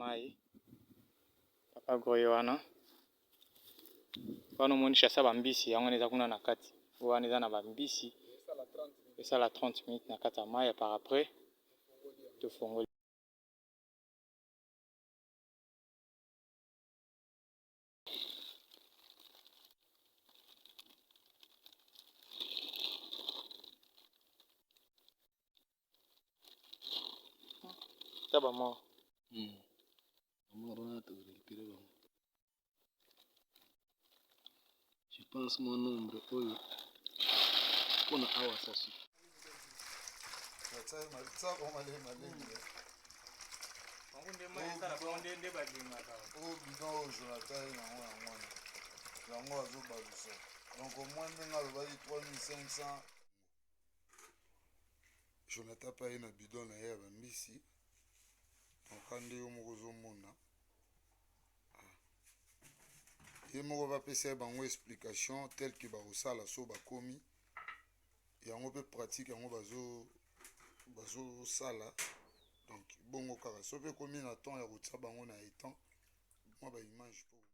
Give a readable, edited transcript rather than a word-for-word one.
mayi. Papa Goye wana. Wana omoni chassa ba mbisi yango wana eza kuna na kati. Wana eza na ba mbisi. Esala 30 minutes na kati ya mayi par après tofongoli. Ta ba mort. Ba mort wana to récupérer bango. Je pense mon nombre oyo pona awa ça suffit. Oyo bidon oyo Jonathan ye nango yango wana yango azobalusa donc au moins ndenge alobaki 3500 Jonathan mpe aye na bidon na ye ya bambisi donc nde yo moko ozomona ye moko bapesa ye bango explication tel que bakosala so bakomi yango mpe pratique yango bazo bazosala donc bongo kaka so mpe ekomi na temps ya kotia bango na etant mwa ba image mpo.